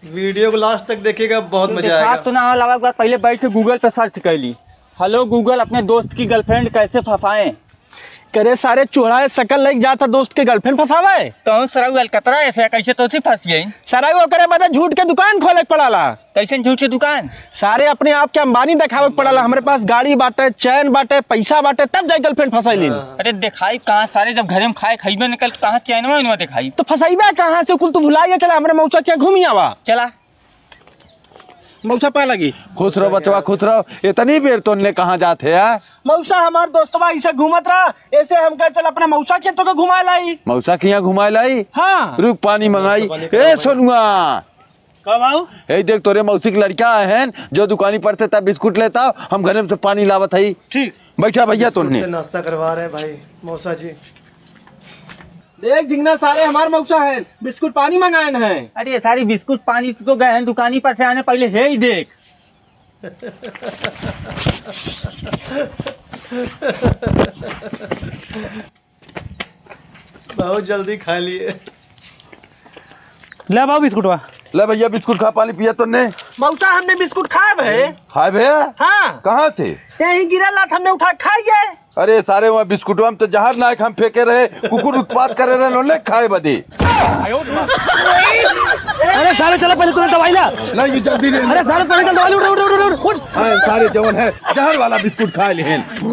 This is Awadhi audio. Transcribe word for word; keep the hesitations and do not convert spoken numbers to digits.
वीडियो को लास्ट तक देखिएगा, बहुत मजा आएगा। तो ना लावा के बाद पहले बैठ के Google पे सर्च कर ली, "हेलो Google, अपने दोस्त की गर्लफ्रेंड कैसे फंसाएं?" करे सारे चोराए सकल लइक जाता दोस्त के गर्लफ्रेंड फंसावे। तो सरऊ अलकतरा ऐसे कैसे तो सी फंस गई? सरऊ ओकरे बदे झूठ के दुकान खोले के पड़ाला। कैसे झूठ के दुकान? सारे अपने आप के अंबानी देखावे के पड़ाला, हमरे पास गाड़ी बाटे, चैन बाटे, पैसा बाटे, तब जाई गर्लफ्रेंड फंसाई लीन। अरे देखाई कहाँ सारे, जब घरे में खाए खइबे निकल, कहाँ चैनवा इनवा देखाई? तो फंसाइबे कहाँ से? कुल तू भुला गया, चला हमरे मौसा के घूमी आवा। चला। मौसा पाए लगी। खुश रहो बचवा, खुश रहो। इतनी बेर तो ने कहाँ जात है, आ? मौसा हमार दोस्तवा ऐसे घूमत रहा, ऐसे हम कहे चल अपने मौसा के तो के घुमाए लाई। मौसा के यहाँ घुमाए लाई? हाँ। रुक पानी मंगाई। ए सोनुआ। का बाऊ? ए देख तोरे मौसी के लड़का है, जो दुकानी पर से तब बिस्कुट लेता, हम घरे में से पानी लावत हई। ठीक। बैठा भैया बिस्कुट तोन्ने। से नाश्ता करवा रहे हैं भाई मौसा जी। देख झिंगना सारे हमार मौसा हैं, बिस्कुट पानी मंगाए हैं। अरे सारी बिस्कुट पानी तो गए हैं दुकानी पर से आने पहले हे ही देख। बहुत जल्दी खा लिए। ले बाबू बिस्कुटवा। ले भैया बिस्कुट खा, पानी पिया तोन्ने। मौसा हमने बिस्कुट खाए भे। खाए भे? हाँ। कहाँ से? यहीं गिरा लात हमने उठा खाई गए। अरे सारे वहाँ बिस्कुटवा में तो जहर ना हम फेंके रहे, कुकुर उत्पात करे रहे, लोने खाए बदे। अरे सारे चलो पहले तुरंत दवाई ला। नहीं ये जल्दी नहीं। अरे सारे पहले दवाई ला, उठ, उठ, उठ, उठ, उठ। हाँ सारे जवन है जहर वाला बिस्कुट खा ले हैं।